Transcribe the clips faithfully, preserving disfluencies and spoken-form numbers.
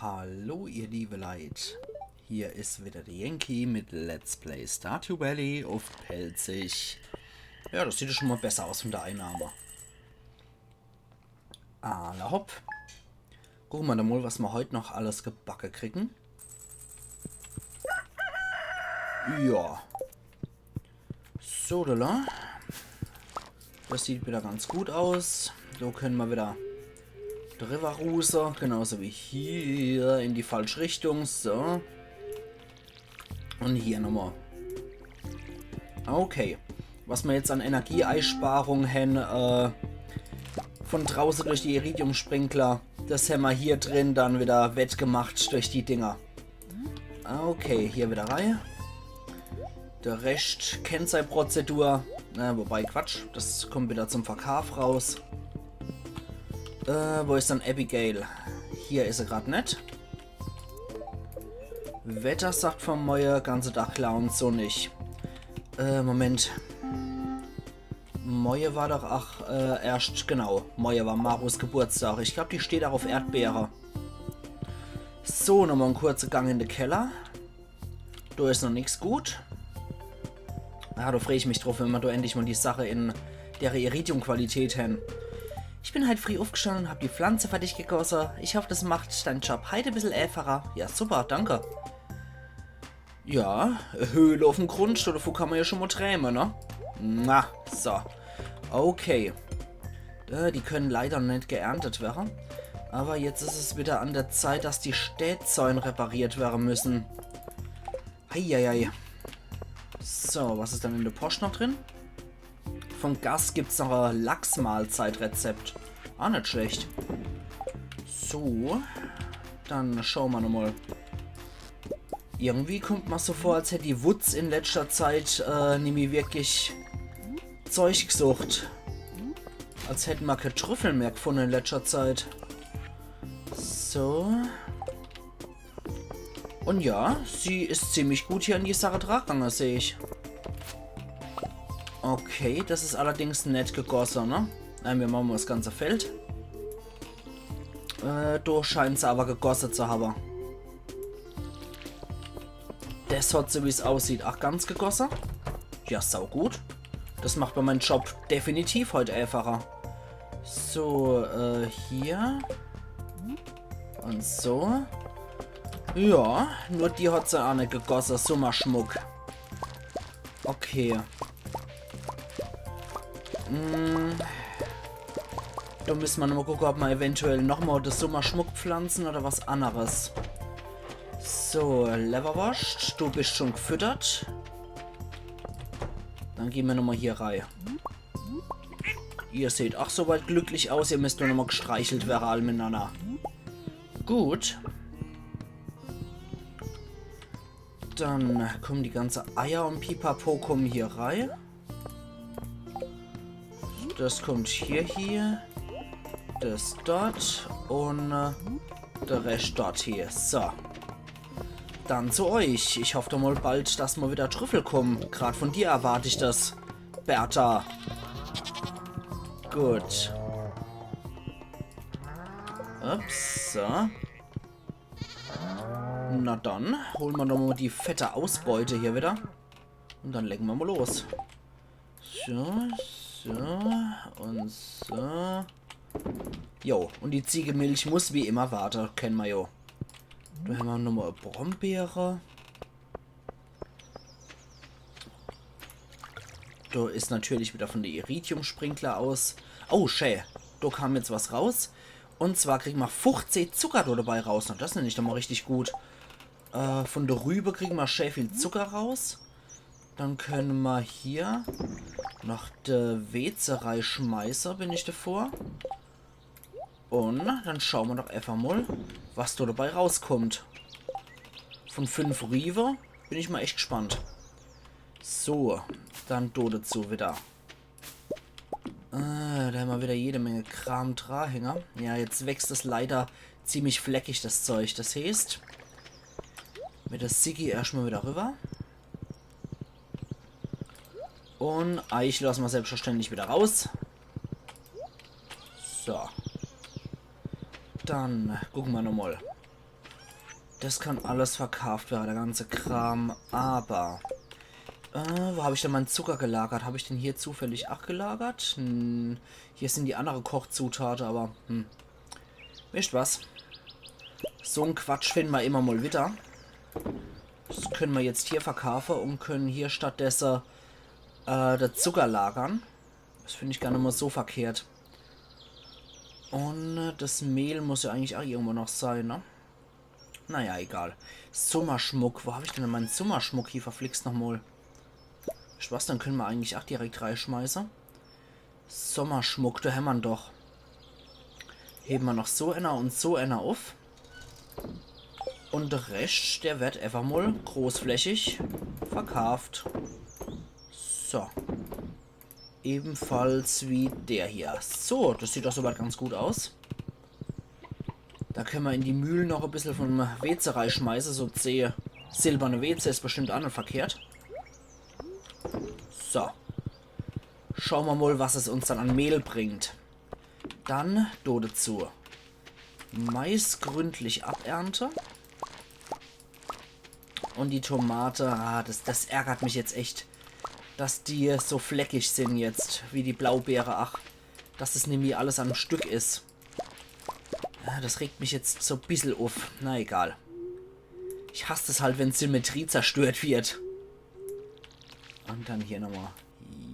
Hallo ihr liebe Leit, hier is wieder de Yankee mit Let's Play Stardew Valley uff Pälzisch. Ja, das sieht doch schon mal besser aus von der Einnahme. Alla hopp. Gucke mer da mal, was mer heut noch alles gebacke kriegen. Ja. So, da, da. Das sieht wieder ganz gut aus. So können mer wieder drüber ruse. Genauso wie hier in die falsche Richtung. So. Und hier nochmal. Okay. Was mer jetzt an Energieeisparung hän, äh, von drauße durch die Iridium-Sprinkler, das hämmer hier drin dann wieder wettgemacht durch die Dinger. Okay, hier wieder rei. Der Rescht kennt sei Prozedur. Äh, wobei, Quatsch, das kommt wieder zum Verkauf raus. Äh, wo is dann Abigail? Hier is se grad net. Wetter sagt von moje ganze Tag Laun sonnig. Äh, Moment. Moje war doch, ach, äh, erscht, genau. Moje war Marus Geburtstag. Ich glaub, die steht auch auf Erdbeere. So, nochmal en kurze Gang in de Keller. Do is noch nix gut. Ah, do free ich mich drauf, wenn mer do endlich mal die Sache in der Iridium-Qualität hän. Ich bin halt frieh uffgestanden und hab die Pflanze fertig gegosse. Ich hoff, das macht dein Job heit e bissel äfacher. Ja, super, danke. Ja, Höhle uffm Grundstück, davon kann mer ja schon mal träme, ne? Na, so. Okay. Äh, die können leider noch net geerntet werre. Aber jetzt is es wieder an der Zeit, dass die Stääzäun repariert werre müssen. Eieiei. So, was is dann in de Post noch drin? Von Gus gibt's noch e Lachsmahlzeitrezept. Ah, net schlecht. So, dann schaue mer nochmal. Irgendwie kommt mer so vor, als hätt die Wutz in letzter Zeit, äh, nimmi wirklich Zeug gesucht. Als hätt mer kee Trüffel mehr gefunde in letzter Zeit. So. Und ja, sie is ziemlich gut hier an die Sache drangange, seh ich. Okay, das is allerdings net gegosse, ne? Nein, mir mache mal das ganze Feld. Äh, do scheint se aber gegosse zu habe. Das hat se, wie's aussieht, ach ganz gegosse. Ja, saugut. Das macht mer mein Job definitiv heit äfacher. So, äh, hier. Und so. Ja, nur die hat se ach net gegosse. Summerschmuck. Okay. Hm. Do müsse mer nochmal gucke, ob mer eventuell nochmal das Summerschmuck pflanzen oder was anneres. So, Lewwerworscht, du bist schon gefüttert. Dann gehn mer nochmal hier rei. Ihr seht ach soweit glücklich aus. Ihr müsst nur nochmal gestreichelt werre, all mitenanner. Gut. Dann kommen die ganze Eier und Pipapo kommen hier rei. Das kommt hier, hier. Das dort und, äh, der Rest dort hier. So. Dann zu euch. Ich hoff doch mal bald, dass mal wieder Trüffel kommen. Grad von dir erwart ich das, Bertha. Gut. Ups, so. Na dann, hole mer doch mal die fette Ausbeute hier wieder. Und dann legen mer mal los. So, so und so. Jo, und die Ziegemilch muss wie immer warte, kenne mer jo. Do hämmer nochmal Brombeere. Do is natürlich wieder von de Iridium-Sprinkler aus. Oh, schä. Do kam jetzt was raus. Und zwar kriegen mer fuchzeh Zucker do dabei raus. Und das nenn ich doch mal richtig gut. Äh, von de Rübe kriegen mer schä viel Zucker raus. Dann können mer hier noch de Weze reischmeiße, bin ich davor. Und dann schaue mer doch einfach mal, was do dabei rauskommt. Von fünf Rübe bin ich mal echt gespannt. So, dann do dazu wieder. Äh, do hämmer wieder jede Menge Kram dra hänge. Ja, jetzt wächst es leider ziemlich fleckig, das Zeug. Das heeßt, mit der Siggi erscht mal wieder rüber. Und Eich lasse mer selbstverständlich wieder raus. So. Dann gucke mer nochmal. Das kann alles verkauft werre, der ganze Kram. Aber, äh, wo hab ich denn mein Zucker gelagert? Hab ich den hier zufällig ach gelagert? Hm, hier sin die annere Kochzutate, aber, hm. Wisst was? So'n Quatsch finden mer immer mal wieder. Das können mer jetzt hier verkaufe und können hier stattdesse, äh, de Zucker lagern. Das find ich gar net mal so verkehrt. Und, äh, das Mehl muss ja eigentlich ach irgendwo noch sein, ne? Naja, egal. Summerschmuck. Wo hab ich denn mein Summerschmuck hier verflixt nochmal? Wisst was, den können mer eigentlich ach direkt reischmeiße. Summerschmuck, do hämmer'n doch. Heben mer noch so enner und so enner uff. Und de Rescht, der werd einfach mal großflächig verkauft. So. Ebenfalls wie der hier. So, das sieht doch soweit ganz gut aus. Da können mer in die Mühl noch e bissel vom Weze reischmeiße. So zeh silberne Weze is bestimmt ach net verkehrt. So. Schaue mer mal, was es uns dann an Mehl bringt. Dann do dazu. Mais gründlich abernte. Und die Tomate, ah, das, das ärgert mich jetzt echt, dass die so fleckig sin jetzt, wie die Blaubeere, ach, dass das nimmi alles am Stück is. Ja, das regt mich jetzt so e bissel uff. Na egal. Ich hass das halt, wenn Symmetrie zerstört wird. Und dann hier nochmal.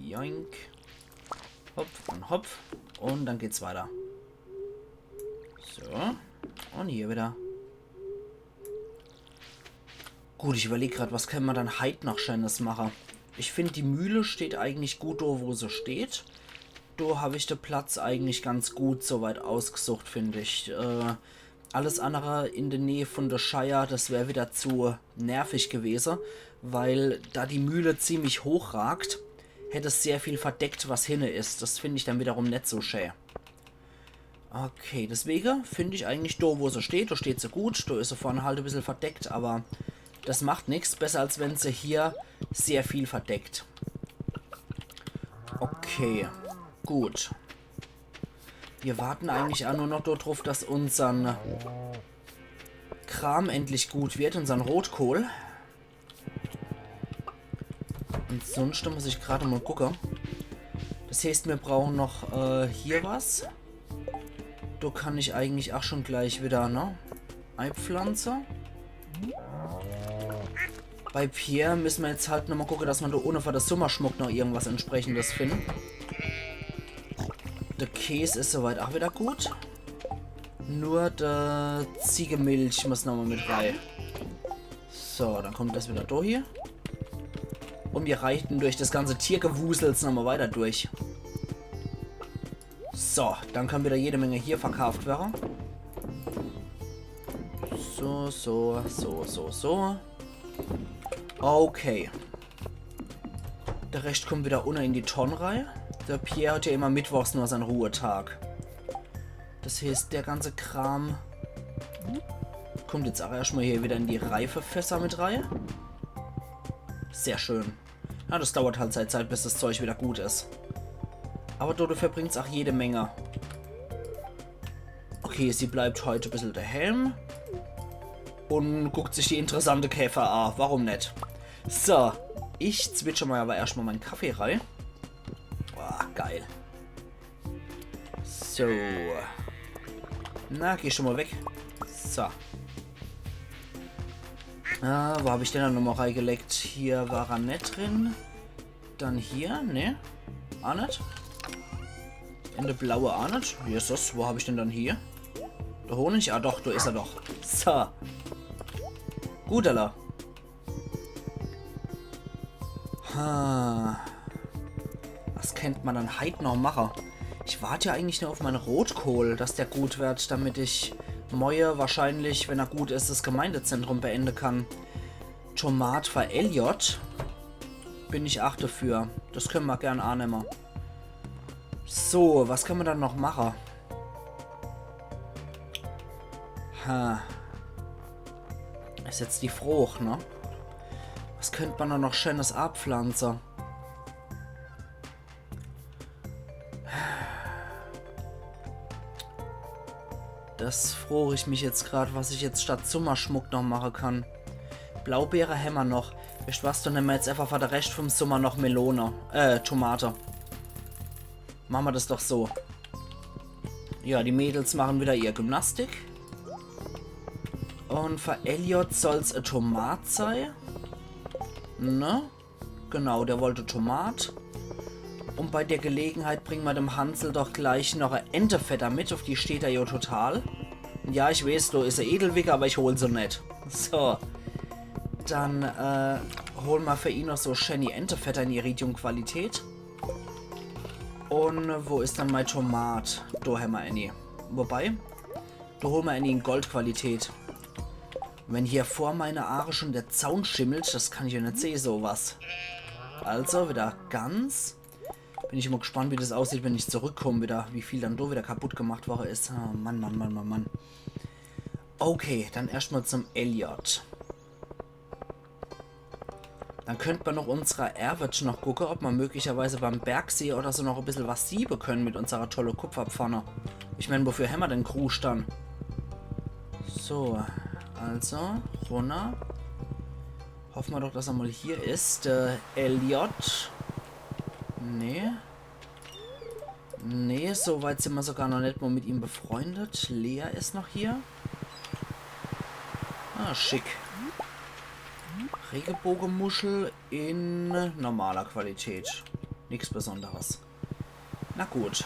Joink. Hopp und hopp. Und dann geht's weiter. So. Und hier wieder. Gut, ich überleg grad, was können mer dann heit noch Schönes mache? Ich find, die Mühle steht eigentlich gut do, wo se steht. Do hab ich de Platz eigentlich ganz gut soweit ausgesucht, find ich. Äh, alles annere in de Näh von de Scheier, das wär wieder zu nervig gewese, weil da die Mühle ziemlich hoch ragt, hätt es sehr viel verdeckt, was hinne is. Das find ich dann wiederum net so schä. Okay, deswege find ich eigentlich do, wo se steht, do steht se gut. Do is se vorne halt e bissel verdeckt, aber das macht nix. Besser, als wenn se hier sehr viel verdeckt. Okay, gut. Wir warten eigentlich ach nur noch do druff, dass unsern Kram endlich gut wird, unsern Rotkohl. Und sonst muss ich grad mal gucke. Das heißt, mir brauchen noch, äh, hier was. Do kann ich eigentlich ach schon gleich wieder, ne? Eipflanze. Bei Pierre müssen mer jetzt halt nochmal gucke, dass mer do ohne für de Summerschmuck noch irgendwas entsprechendes finden. De Käs is soweit ach wieder gut. Nur de Ziegemilch muss nochmal mit rei. So, dann kommt das wieder durch hier. Und wir reiten durch das ganze Tiergewusels nochmal weiter durch. So, dann kann wieder jede Menge hier verkauft werre. So, so, so, so, so. Okay. De Rescht kommt wieder unne in die Tonn rei. De Pierre hat ja immer mittwochs nur sein Ruhetag. Das heißt, der ganze Kram kommt jetzt ach erschmal hier wieder in die Reifefässer mit rei. Sehr schön. Ja, das dauert halt sei Zeit, bis das Zeug wieder gut is. Aber dodefür bringt's ach jede Menge. Okay, sie bleibt heit e bissel dehäm und guckt sich die interessante Käfer a. Warum net? So, ich zwitscher mal aber erschmal mein Kaffee rei. Boah, geil. So. Na, geh schon mal weg. So. Ah, wo hab ich den dann nochmal reigelegt? Hier war er net drin. Dann hier, ne? A net. In de blaue a net. Jesus, wo hab ich den dann hier? De Honig? Ah doch, do is er doch. So. Gut, alla. Ha. Was kennt mer dann heit noch mache? Ich wart ja eigentlich nur auf mein Rotkohl, dass der gut wird, damit ich moie wahrscheinlich, wenn er gut is, das Gemeindezentrum beende kann. Tomat für Elliot. Bin ich ach dafür. Das können mer gern annemme. So, was kann mer dann noch mache? Ha. Is jetzt die Froch, ne? Was könnt mer do noch Schönes abpflanze? D Das froch ich mich jetzt grad, was ich jetzt statt Summerschmuck noch mache kann. Blaubeere hämmer noch. Weescht was, dann nemme mer jetzt einfach für de Rescht vom Summer noch Melone. Äh, Tomate. Mache mer das doch so. Ja, die Mädels machen wieder ihr Gymnastik. Und für Elliot soll's e Tomat sei. Ne? Genau, der wollt Tomat. Und bei der Gelegenheit bringe mer dem Hansel doch gleich noch e Entefedder mit, auf die steht er jo total. Ja, ich weeß, do is e Edelwicker, aber ich hol se net. So. Dann, äh, hole mer für ihn noch so schäni Entefedder in Iridium-Qualität. Und wo is dann mei Tomat? Do hämmer ääni. Wobei, do hole mer ääni in Goldqualität. Wenn hier vor meine Aache schon der Zaun schimmelt, das kann ich jo net sehe, so was. Also wieder ganz. Bin ich immer gespannt, wie das aussieht, wenn ich zurückkomme wieder, wie viel dann do wieder kaputt gemacht worre is. Oh Mann, Mann, Mann, Mann, Mann. Okay, dann erscht mal zum Elliot. Dann könnt mer noch unserer Erwet noch gucke, ob mer möglicherweise beim Bergsee oder so noch e bissel was siebe können mit unserer tolle Kupferpfanne. Ich mein, wofür hämmer den Krusch dann? So, also, runner. Hoffe mer doch, dass er mal hier is. Der Elliot. Nee. Nee, so weit sin mer sogar noch net mal mit ihm befreundet. Lea is noch hier. Ah, schick. Regenbogemuschel in normaler Qualität. Nix Besonderes. Na gut.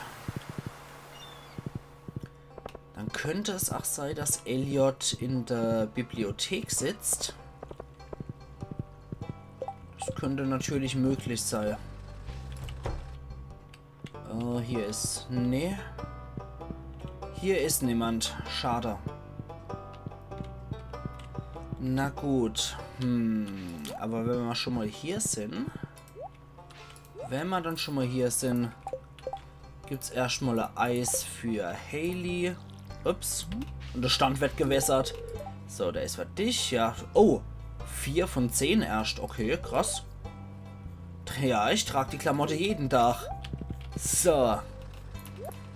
Dann könnt es ach sei, dass Elliot in der Bibliothek sitzt. Das könnt natürlich möglich sei. Äh, hier is, nee. Hier is niemand. Schade. Na gut. Hm, aber wenn mer schon mal hier sin, wenn mer dann schon mal hier sin, gibt's erscht mal e Eis für Haley. Ups. Und der Stand wird gewässert. So, der is für dich, ja. Oh, vier von zehn erscht. Okay, krass. Ja, ich trag die Klamotte jeden Tag. So.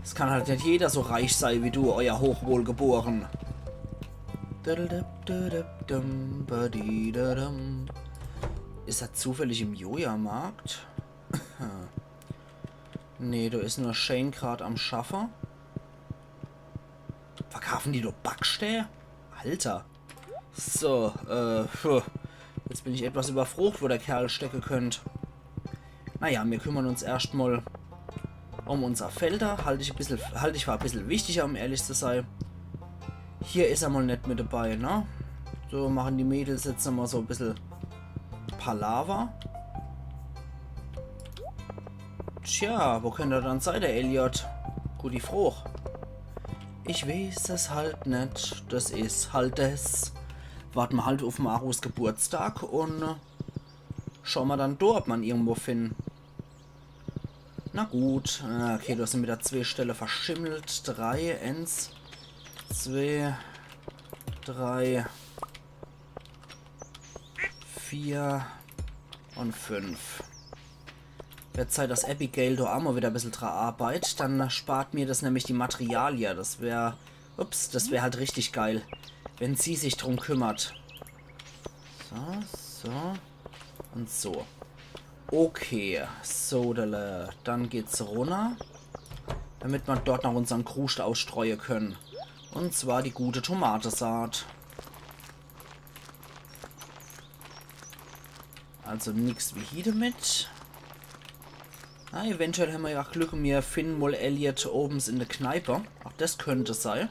Es kann halt net jeder so reich sei wie du, euer Hochwohlgeboren. Is er zufällig im Joja-Markt? Nee, do is nur Shane grad am Schaffe. Verkaufen die do Backstää? Alter. So, äh, puh. Jetzt bin ich etwas überfrocht, wo der Kerl stecke könnt. Naja, mir kümmern uns erscht mal um unser Felder. Halt ich e bissel, halt ich für e bissel wichtiger, um ehrlich zu sei. Hier is er mal net mit dabei, ne? So machen die Mädels jetzt nochmal so e bissel Palaver. Tja, wo könnt er dann sei, der Elliot? Gute Froch. Ich weeß es halt net. Das is halt das. Wart mer halt uff Marus Geburtstag und, äh, schau mer dann dort, ob mer irgendwo finden. Na gut. Ah, okay, do sin wieder zwee Stelle verschimmelt. Drei, eins, zwee, drei, vier und fünf. Wird Zeit, dass Abigail do ach mal wieder e bissel dra arbeit. Dann spart mir das nämlich die Materialie. Das wär, ups, das wär halt richtig geil, wenn sie sich drum kümmert. So, so und so. Okay, so, dann geht's runner, damit mer dort noch unsern Kruscht ausstreue können. Und zwar die gute Tomatesaat. Also nix wie hie damit. Na, eventuell hämmer ja ach Glück und mir finden mal Elliot owens in der Kneipe. Ach, das könnt sei.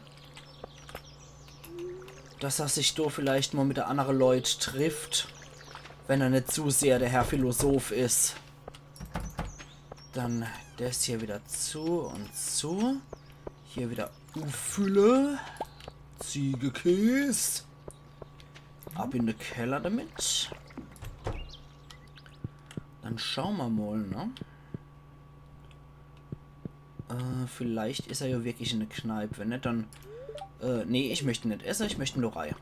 Dass er sich do vielleicht mal mit de annere Leut trifft, wenn er net zu sehr der Herr Philosoph is. Dann das hier wieder zu und zu. Hier wieder uffülle. Ziegekäs. Ab in de Keller damit. Dann schau mer mal, ne? Äh, vielleicht is er ja wirklich in de Kneip. Wenn net, dann, äh, nee, ich möcht net esse, ich möcht nur rei.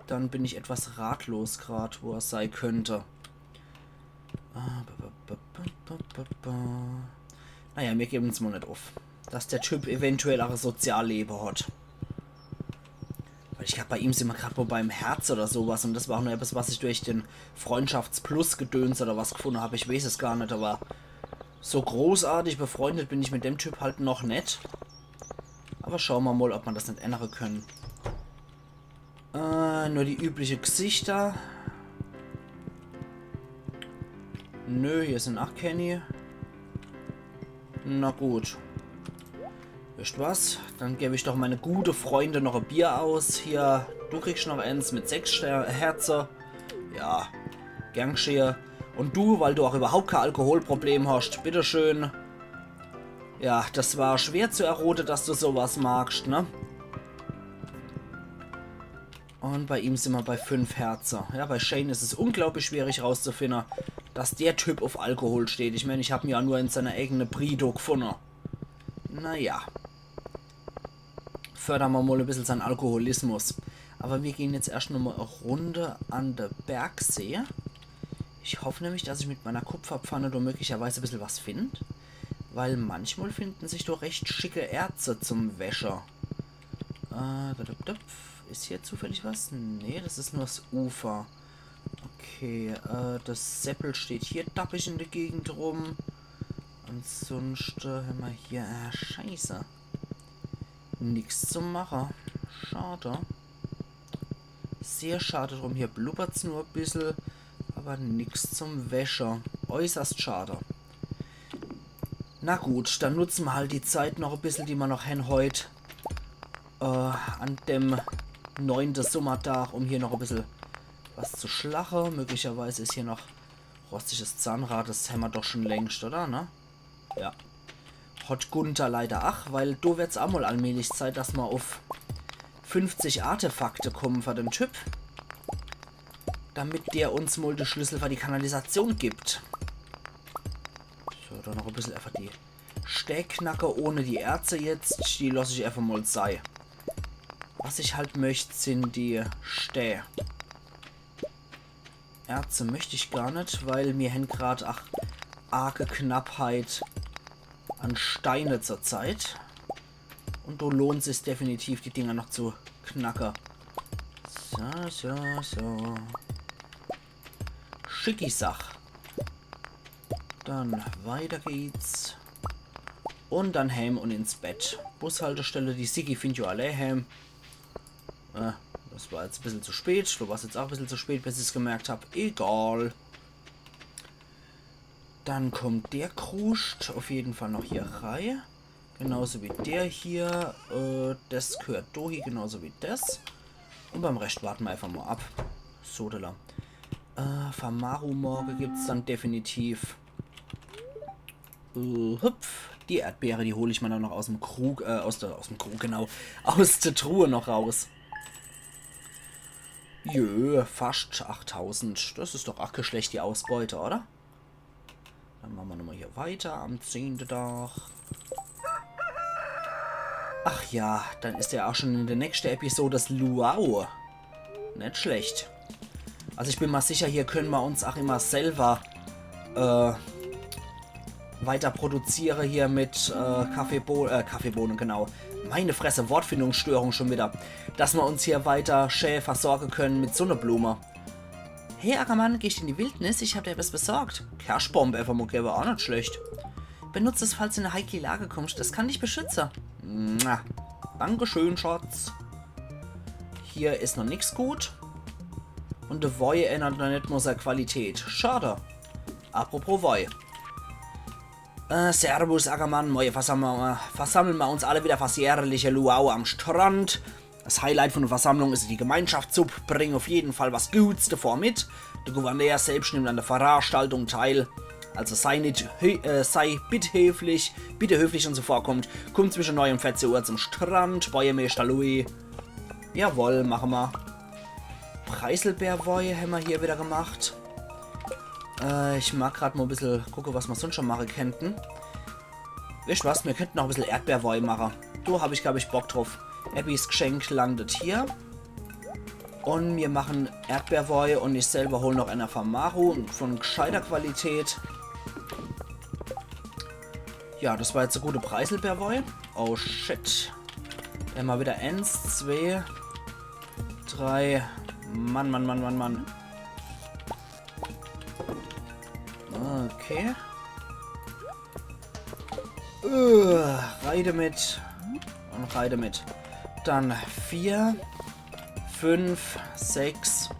Dann bin ich etwas ratlos grad, wo er sei könnt. Ah, ba, ba, ba. Naja, mir geben's mal net uff, dass der Typ eventuell ach e Soziallewe hat. Ich glaab, bei ihm sin mer grad wo beim Herz oder so was. Un des war ach nur etwas, was ich durch den Freundschaftsplus-Gedöns oder was gefunne hab. Ich weeß es gar net, awwer so großartig befreundet bin ich mit dem Typ halt noch net. Awwer schaue mer mol, ob mer des net ännere kenne. Äh, nur die übliche Gesichter. Nö, hier sin ach kenni. Na gut. Wisst was? Dann geb ich doch meine gute Freunde noch e Bier aus. Hier, du kriegst noch ens mit sechs Ster Herze. Ja, gern g'scheh. Un du, weil du ach überhaupt kee Alkoholproblem hast, bitteschön. Ja, des war schwer zu errote, dass du so was magst, ne? Un bei ihm sin mer bei fünf Herze. Ja, bei Shane is es unglaublich schwierig rauszufinne, dass der Typ uff Alkohol steht. Ich mein, ich hab en jo nur in seiner eigene Briedo gefunne. Na ja. Fördere mer mol e bissel sein Alkoholismus. Awwer mir gehn jetzt erscht noch mol e Runde an de Bergsee. Ich hoff nämlich, dass ich mit meiner Kupferpfanne do möglicherweise e bissel was find. Weil manchmal finden sich do recht schicke Erze zum Wäsche. Äh, dup, dup, dup. Is hier zufällig was? Nee, des is nur s Ufer. Okay, äh, des Seppel steht hier dappig in de Gegend rum. Ansunschte hämmer hier, äh, Scheiße. Nix zum Mache. Schade. Sehr schade drum. Hier blubbert's nur e bissel, awwer nix zum Wäsche. Äußerst schade. Na gut, dann nutze mer halt die Zeit noch e bissel, die mer noch hen heut, äh, an dem neunte Summerdag, um hier noch e bissel was zu schlache. Möglicherweise is hier noch rostiges Zahnrad, des hämmer doch schon längst, oder, ne? Ja. Hot Gunther leider ach, weil do werd's ach mol allmählich Zeit, dass mer uff fünfzig Artefakte komme für den Typ. Damit der uns mol de Schlüssel für die Kanalisation gibt. So, dann noch e bissel einfach die Stää knacke ohne die Erze jetzt. Die loss ich einfach mol sei. Was ich halt möcht, sin die Stää. Erze möcht ich gar net, weil mir hen grad ach arge Knappheit an Steine zur Zeit. Un do lohnt sich's definitiv, die Dinger noch zu knacke. So, so, so. Schicki Sach. Dann weiter geht's. Un dann heem un ins Bett. Bushaltestelle, die Siggi findt jo allee heem. Äh, des war jetzt e bissel zu spät. Do war's jetzt ach e bissel zu spät, bis ich's gemerkt hab. Egal. Dann kommt der Kruscht uff jeden Fall noch hier rei. Genauso wie der hier. Äh, des g'hört do hie, genauso wie des. Un beim Rescht warte mer einfach mol ab. Sodala. Äh, Famaru morge gibt's dann definitiv. Äh, hüpf. Die Erdbeere, die hol ich mer dann noch aus em Krug, äh, aus de, aus em Krug, genau. Aus de Truhe noch raus. Jö, fascht achttausend. Des is doch ach kä schlecht, die Ausbeute, oder? Dann mache mer nochmol hier weiter am zehnte Dach. Ach ja, dann is jo ach schon in de nächschte Episode des Luau. Net schlecht. Also ich bin mer sicher, hier könne mer uns ach immer selber, äh, weiter produziere hier mit, äh, Kaffeebo-, äh, Kaffeebohne, genau. Meine Fresse, Wortfindungsstörung schon wieder. Dass mer uns hier weiter schä versorge könne mit Sunneblume. Hey Ackermann, gehst in die Wildnis? Ich hab dir etwas besorgt. Kerschbomb einfach mol gewwe, ach net schlecht. Benutz es, falls du in e heikli Lage kommst. Es kann dich beschütze. Na, dankeschön, Schatz. Hier is noch nix gut. Un de Woi ännert noch net mol sei Qualität. Schade. Apropos Woi. Äh, servus, Ackermann. Moie versammle, versammle mer uns alle wieder fürs jährliche Luau am Strand. Das Highlight von der Versammlung is die Gemeinschaftssupp. Bring uff jeden Fall was Guts devor mit. De Gouverneur selbst nimmt an de Veranstaltung teil. Also sei nit hö-, äh, sei bitte höflich, bitte höflich un zuvorkommend. Komm zwische neun un verzeh Uhr zum Strand, Bojemeeschter Louis. Jawoll, mache mer. Preiselbeerwoi hämmer hier wieder gemacht. Äh, ich mag grad mol e bissel gucke, was mer sunscht schon mache kennten. Wisst was, mir kennten noch e bissel Erdbeerwoi mache. Do hab ich, glaab ich, Bock druff. Abbys Gschenk landet hier. Un mir machen Erdbeerwoi un ich selber hol noch ener Famaru von gscheiter Qualität. Ja, das war jetzt e gute Preiselbeerwoi. Oh shit. Dann mol wieder ens, zwee, Drei. Mann, Mann, Mann, Mann, Mann. Okay. Äh, rei demit. Und rei demit. Dann vier, fünf, sechs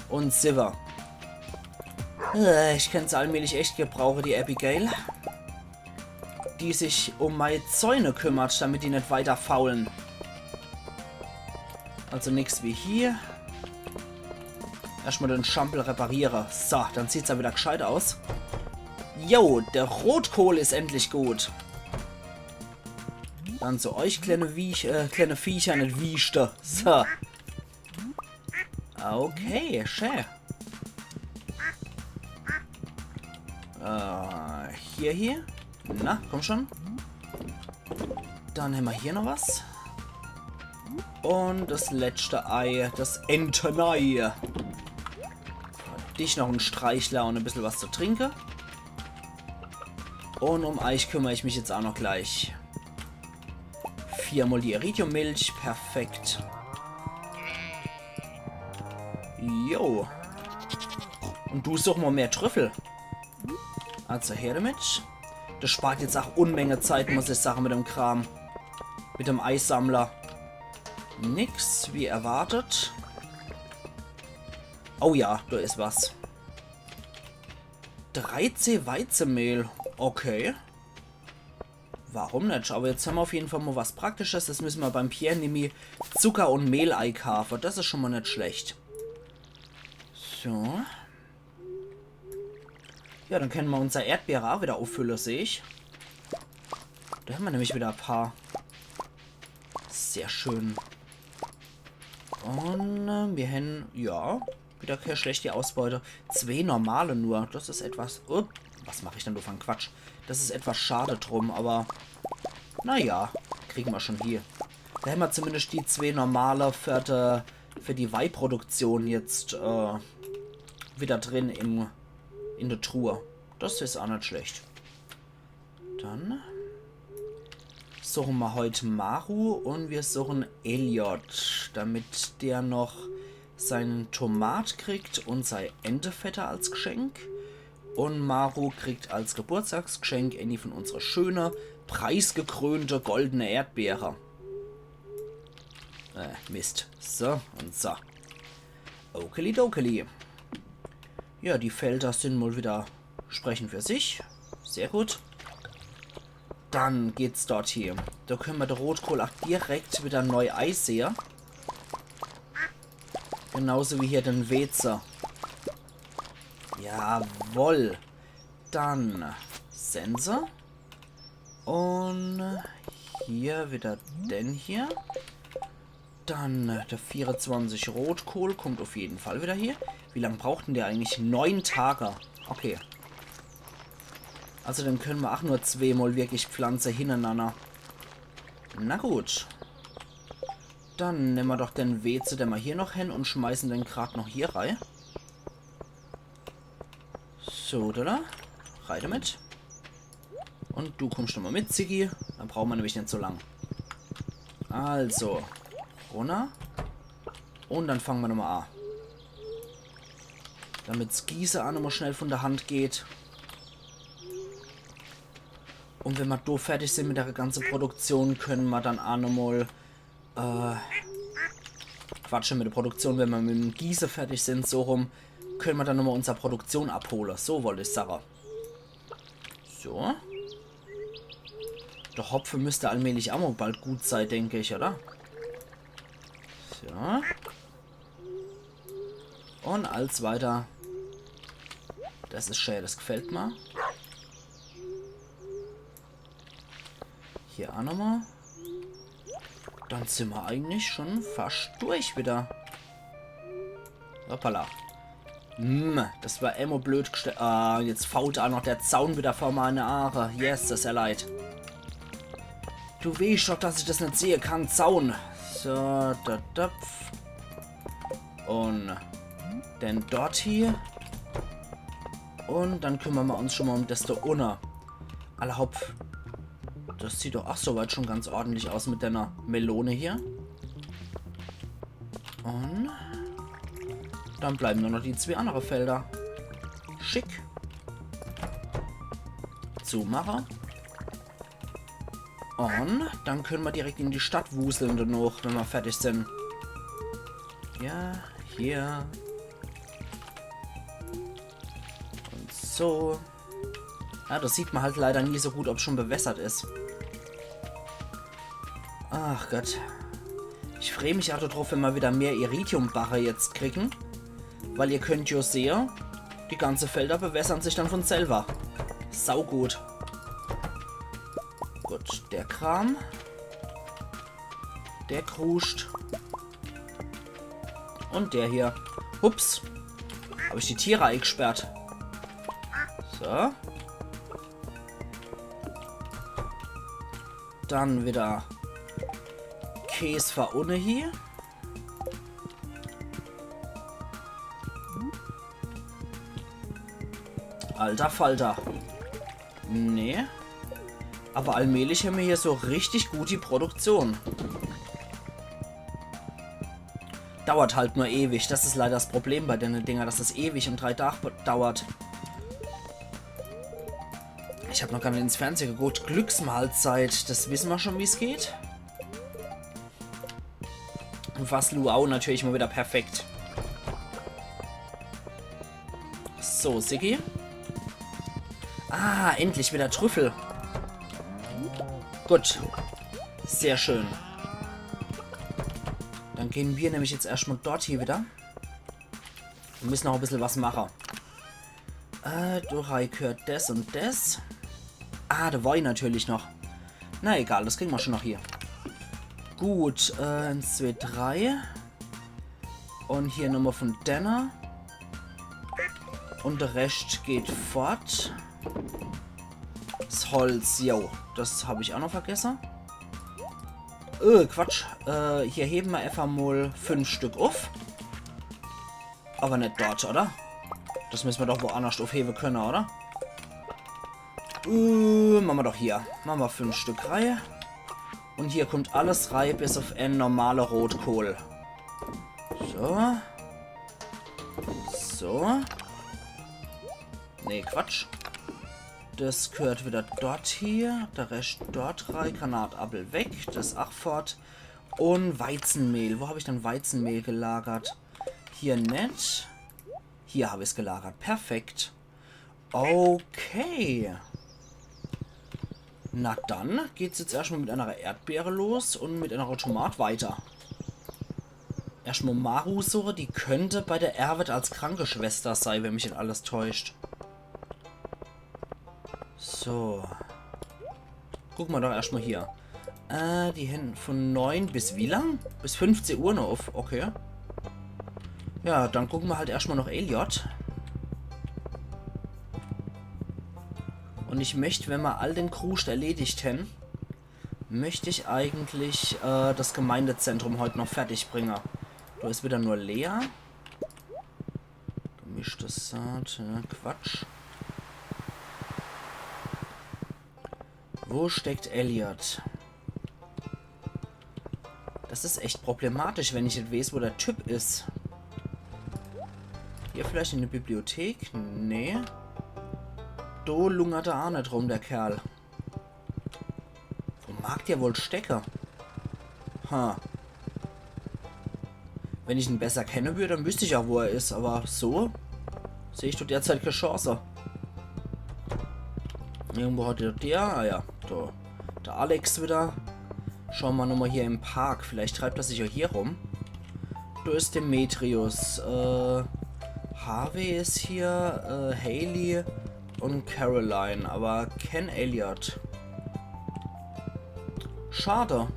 und siwwe. Äh, ich kennt se allmählich echt gebrauche, die Abigail. Die sich um mei Zäune kümmert, damit die net weiter faulen. Also nix wie hier. Erschtmol den Schampel repariere. So, dann sieht's jo wieder gscheit aus. Jo, der Rotkohl is endlich gut. Dann zu euch, kleine Viech, äh, kleine Viecher, net Vieschte. So. Okay, schä. Äh, hier, hier. Na, komm schon. Dann hämmer hier noch was. Und das letschte Ei, das Entenei. Dich noch en Streichler und e bissel was zu trinke. Und um eich kümmer ich mich jetzt auch noch gleich. Viermol die Iridium-Milch, perfekt. Jo. Und du such mol mehr Trüffel. Also her damit. Das spart jetzt auch Unmenge Zeit, muss ich sagen, mit dem Kram. Mit dem Eisammler. Nix, wie erwartet. Oh ja, da is was. Dreizeh Weizemehl. Okay. Warum net? Aber jetzt hämmer auf jeden Fall mol was Praktisches. Das müsse mer beim Pierre nimmi Zucker und Mehl eikaafe. Das is schon mol net schlecht. So. Ja, dann kenne mer unser Erdbeere auch wieder auffülle, seh ich. Da hämmer nämlich wieder e paar. Sehr schön. Und äh, mir hän, ja, wieder keine schlechte Ausbeute. Zwee normale nur. Das is etwas. Oh, was mach ich denn do für en Quatsch? Das is etwas schade drum, aber naja, kriege mer schon hier. Da hämmer zumindest die zwee normale für die, für die Weiproduktion jetzt äh, wieder drin im, in der Truhe. Das is auch net schlecht. Dann suche mer heut Maru und wir suchen Elliot, damit der noch sein Tomat kriegt und sei Entefedder als Geschenk. Und Maru kriegt als Geburtstagsgeschenk eine von unsere schöne, preisgekrönte goldene Erdbeere. Äh, Mist. So und so. Okeli dokeli. Ja, die Felder sind mal wieder sprechen für sich. Sehr gut. Dann geht's dort hier. Da könne mer de Rotkohl auch direkt wieder neu eisehe. Genauso wie hier den Weze. Jawoll. Dann Sense. Und hier wieder den hier. Dann äh, der vierundzwanzig Rotkohl kommt auf jeden Fall wieder hier. Wie lang braucht denn der eigentlich? Neun Tage. Okay. Also dann könne mer auch nur zweemol wirklich pflanze hinnerenanner. Na gut. Dann nemme mer doch den Weze, den mer hier noch hän, und schmeißen den grad noch hier rei. So, oder? Rei damit. Und du kommst nochmal mit, Ziggy. Dann brauche mer nämlich net so lang. Also, runner. Und dann fange mer nochmal an. Damit's Gieße auch nochmal schnell von der Hand geht. Und wenn mer do fertig sind mit der ganzen Produktion, könne mer dann auch nochmal äh, Quatsch, mit der Produktion, wenn mer mit dem Gieße fertig sind, so rum, könne mer dann nochmal unser Produktion abhole. So wollt ich sage. So. Der Hopfe müsst allmählich auch mal bald gut sei, denk ich, oder? So. Und als weiter. Das is schä, das gefällt mer. Hier auch nochmal. Dann sind mer eigentlich schon fast durch wieder. Hoppala. Hm, das war immer blöd gestellt. Ah, jetzt fault auch noch der Zaun wieder vor meine Aache. Yes, das is ja leid. Du weescht doch, dass ich das net sehe kann. Zaun. So, da, da. Und dann dort hier. Und dann kümmere mer uns schon mal um das da unne. Alla hopp. Das sieht doch ach soweit schon ganz ordentlich aus mit der Melone hier. Und dann bleiben nur noch die zwee andere Felder. Schick. Zumache. Und dann können wir direkt in die Stadt wuseln danach, wenn wir fertig sind. Ja, hier. Und so. Ja, das sieht man halt leider nie so gut, ob schon bewässert ist. Ach Gott. Ich freu mich auch drauf, wenn wir wieder mehr Iridium-Barre jetzt kriegen. Weil ihr könnt ja sehen, die ganze Felder bewässern sich dann von selber. Saugut. Gut, der Kram. Der Kruscht. Und der hier. Ups. Hab ich die Tiere eingesperrt. So. Dann wieder Käs für unne hier. Alter Falter. Nee. Aber allmählich haben wir hier so richtig gut die Produktion. Dauert halt nur ewig. Das ist leider das Problem bei den Dinger, dass das ewig und drei Tage dauert. Ich hab noch gar nicht ins Fernsehen geguckt. Glücksmahlzeit. Das wissen wir schon, wie es geht. Und was Luau natürlich mal wieder perfekt. So, Siggi. Ah, endlich wieder Trüffel. Gut. Sehr schön. Dann gehen wir nämlich jetzt erstmal dort hier wieder. Wir müssen noch ein bisschen was machen. Äh, do hei gehört das und das. Ah, der Woi natürlich noch. Na egal, das kriegen wir schon noch hier. Gut, äh, eins, zwei, drei. Und hier nochmal von denne. Und der Rest geht fort. Das Holz, jo, das hab ich auch noch vergessen. Äh, Quatsch. Äh, hier heben wir einfach mal fünf Stück auf. Aber nicht dort, oder? Das müssen wir doch woanders aufheben können, oder? Äh, machen wir doch hier. Machen wir fünf Stück rein. Und hier kommt alles rein, bis auf ein normaler Rotkohl. So. So. Nee, Quatsch. Das gehört wieder dort hier. Der Rest dort rein. Granatappel weg. Das ach fort. Und Weizenmehl. Wo hab ich denn Weizenmehl gelagert? Hier net. Hier hab ich's gelagert. Perfekt. Okay. Na dann geht's jetzt erstmal mit einer Erdbeere los und mit einer Tomat weiter. Erstmal Maru suche, die könnte bei der Ärwet als Krankeschwester sei, wenn mich nicht alles täuscht. So. Gucken wir doch erstmal hier. Äh, die Hände von neun bis wie lang? Bis fünfzehn Uhr noch auf, okay. Ja, dann gucken wir halt erstmal noch Elliot. Und ich möchte, wenn wir all den Kruscht erledigt haben, möchte ich eigentlich äh, das Gemeindezentrum heute noch fertig bringen. Da ist wieder nur Lea. Gemischte Saat, ja, Quatsch. Wo steckt Elliot? Das ist echt problematisch, wenn ich nicht weiß, wo der Typ ist. Hier vielleicht in der Bibliothek? Nee. Do lungert er auch nicht rum, der Kerl. Wo mag der wohl stecke? Ha. Wenn ich ihn besser kennen würde, dann wüsste ich ja, wo er ist, aber so sehe ich doch derzeit keine Chance. Irgendwo hat der, der, ah ja, da. Der Alex wieder. Schauen wir nochmal hier im Park. Vielleicht treibt er sich ja hier rum. Da ist Demetrius. Äh, Harvey ist hier. Äh, Haley und Caroline. Aber kein Elliot. Schade.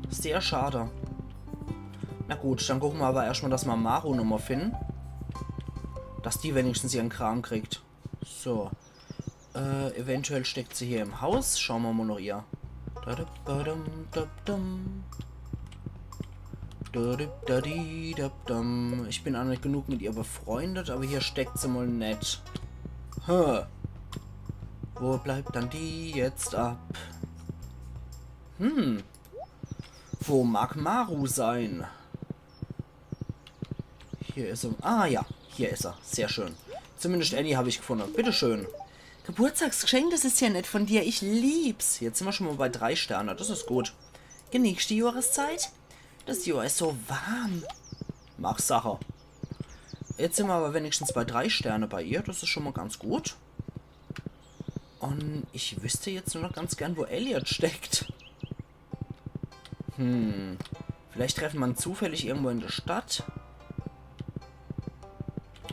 Sehr schade. Na gut, dann gucken wir aber erstmal, dass wir Maru nochmal finden. Dass die wenigstens ihren Kram kriegt. So. Äh, eventuell steckt sie hier im Haus. Schauen wir mal nach ihr. Ich bin auch nicht genug mit ihr befreundet, aber hier steckt sie mal net. Hä? Wo bleibt dann die jetzt ab? Hm. Wo mag Maru sein? Hier is er. Ah ja, hier is er. Sehr schön. Zumindest äni hab ich gefunne. Bitteschön. Geburtstagsgeschenk, das is ja nett von dir. Ich lieb's. Jetzt sin mer schon mal bei drei Sterne. Das is gut. Genießt die Jahreszeit? Das Jahr is so warm. Mach Sache. Jetzt sin mer aber wenigstens bei drei Sterne bei ihr. Das is schon mal ganz gut. Und ich wüsst jetzt nur noch ganz gern, wo Elliot steckt. Hm. Vielleicht treffe mer en zufällig irgendwo in der Stadt.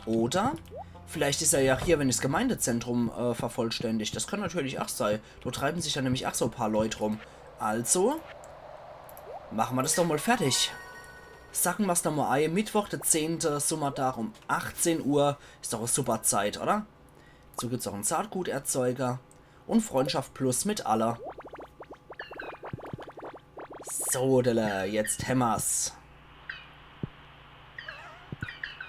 Oder vielleicht is er ja hier, wenn das Gemeindezentrum äh, vervollständigt. Das kann natürlich ach sei. Do treiben sich ja nämlich ach so paar Leut rum. Also, mache mer das doch mal fertig. Sacke mer's doch mal ei. Mittwoch, der zehnte Summertag um achtzehn Uhr. Is doch e super Zeit, oder? So gibt's auch en Saatguterzeuger. Und Freundschaft plus mit alle. So, Dille, jetzt hämmer's.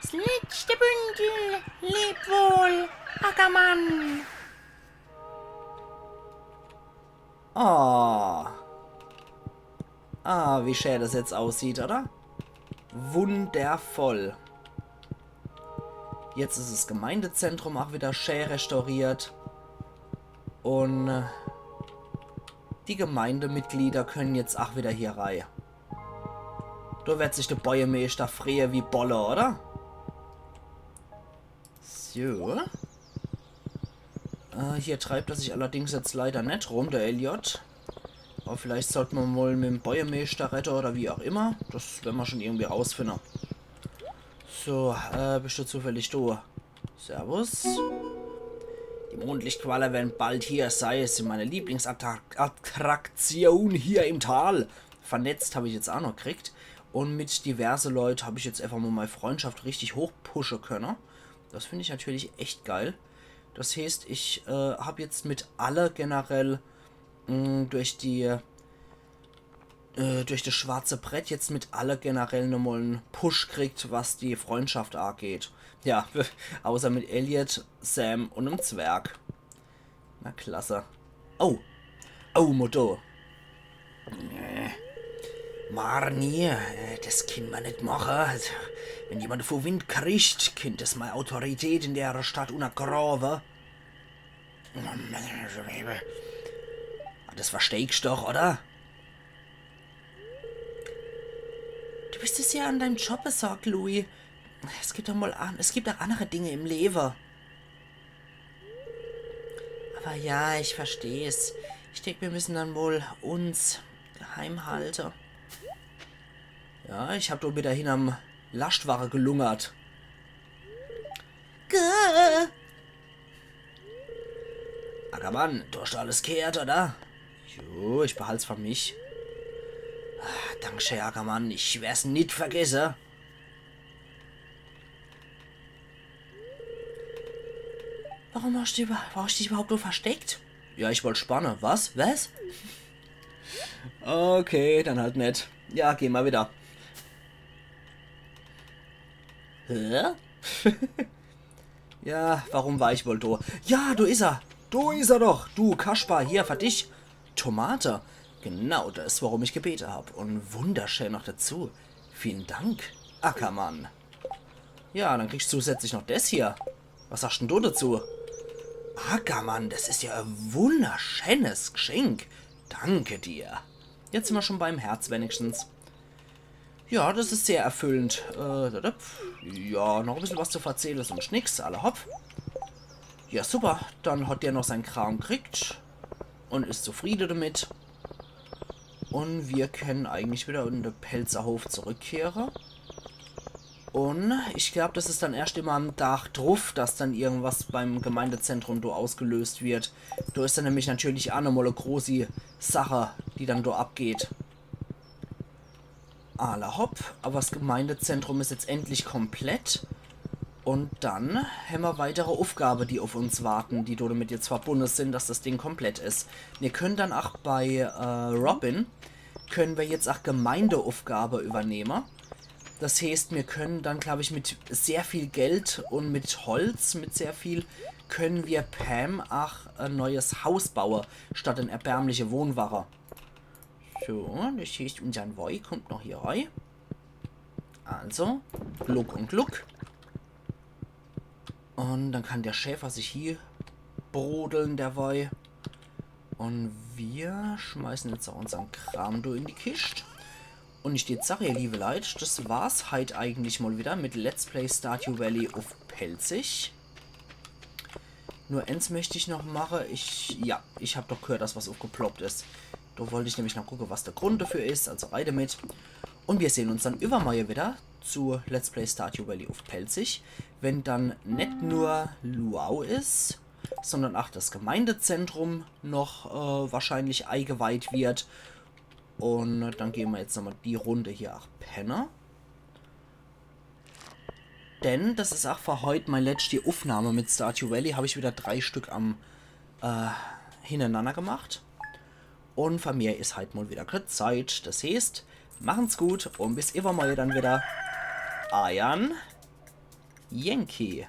Das letzte Bündel. Leb wohl, Ackermann. Ah. Ah, wie schä das jetzt aussieht, oder? Wundervoll. Jetzt is das Gemeindezentrum auch wieder schä restauriert. Und äh, die Gemeindemitglieder können jetzt auch wieder hier rei. Do werd sich der Bäuermeeschter freue wie Bolle, oder? So. Äh, hier treibt er sich allerdings jetzt leider net rum, der Elliot. Aber vielleicht sollt mer mal mit dem Bäuermeeschter redde oder wie auch immer. Das wern mer schon irgendwie rausfinde. So, äh, bist du zufällig do? Servus. Die Mondlichtqualle werden bald hier sei. Es sind meine Lieblingsattraktion hier im Tal. Vernetzt hab ich jetzt auch noch gekriegt. Und mit diverse Leut hab ich jetzt einfach mal meine Freundschaft richtig hochpushe könne. Das find ich natürlich echt geil. Das heißt, ich äh, hab jetzt mit alle generell mh, durch die äh, durch das schwarze Brett jetzt mit alle generell nochmal en Push kriegt, was die Freundschaft angeht. Ja, außer mit Elliot, Sam und em Zwerg. Na klasse. Oh. Oh, Motto. Äh, Marnie, äh, das kann mer net mache. Also, wenn jemand davon Wind kriegt, könnt das meine Autorität in der Stadt untergrabe. Das verstehst doch, oder? Du bist es ja an deinem Job besorgt, Louis. Es gibt doch mal an, es gibt auch andere Dinge im Leben. Aber ja, ich versteh's. Ich denk, wir müssen dann wohl uns geheim halten. Ja, ich hab doch wieder hinterm Laschtwache gelungert. Gah. Ackermann, du hast alles gehört, oder? Jo, ich behalt's für mich. Ah, danke schön, Ackermann. Ich werd's net vergesse. Warum hast du, über, warum hast du dich überhaupt nur versteckt? Ja, ich wollt spanne. Was? Was? Okay, dann halt net. Ja, geh mal wieder. Hä? Ja, warum war ich wohl do? Ja, do is er. Do is er doch. Du, Kaspar, hier für dich. Tomate. Genau das, worum ich gebete hab. Und wunderschön noch dazu. Vielen Dank, Ackermann. Ja, dann kriegst du zusätzlich noch das hier. Was sagst denn du dazu? Ackermann, das ist ja ein wunderschönes Geschenk. Danke dir. Jetzt sind wir schon beim Herz wenigstens. Ja, das ist sehr erfüllend. Äh, da, da, pf. Ja, noch ein bisschen was zu verzählen, sonst nix. Alla hopp. Ja, super. Dann hat der noch sein Kram gekriegt und ist zufrieden damit. Und wir können eigentlich wieder in den Pelzerhof zurückkehren. Und ich glaub, das ist dann erst immer am Tag druff, dass dann irgendwas beim Gemeindezentrum do ausgelöst wird. Do ist dann nämlich natürlich auch nochmal eine große Sache, die dann do abgeht. Alla hopp, aber das Gemeindezentrum ist jetzt endlich komplett. Und dann hämmer weitere Aufgabe, die auf uns warten, die damit jetzt verbunden sind, dass das Ding komplett ist. Wir können dann auch bei äh, Robin, können wir jetzt auch Gemeindeaufgabe übernehmen. Das heißt, wir können dann, glaube ich, mit sehr viel Geld und mit Holz, mit sehr viel, können wir Pam auch ein neues Haus bauen, statt eine erbärmliche Wohnwache. So, das heißt, unser Woi kommt noch hier rein. Also, gluck und gluck. Und dann kann der Schäfer sich hier brodeln derweil. Und wir schmeißen jetzt auch unsern Kram do in die Kischt. Und ich dät sage, ihr liebe Leit, das war's halt eigentlich mal wieder mit Let's Play Stardew Valley uff Pälzisch. Nur eins möcht ich noch mache. Ich, ja, ich hab doch gehört, dass was uffgeploppt is. Do wollt ich nämlich noch gucke, was der Grund dafür is. Also reite mit. Und wir sehn uns dann iwwermorje wieder zu Let's Play Stardew Valley uff Pälzisch, wenn dann net nur Luau is, sondern auch das Gemeindezentrum noch äh, wahrscheinlich eingeweiht wird. Und dann gehen wir jetzt nochmal die Runde hier auch penne. Denn das is auch für heut meine letzte Uffnahme mit Stardew Valley. Hab ich wieder drei Stück am äh, hintereinander gemacht. Und für mir is halt mal wieder keine Zeit. Das heißt, machen's gut und bis iwwermorje dann wieder. Eiern Yankee.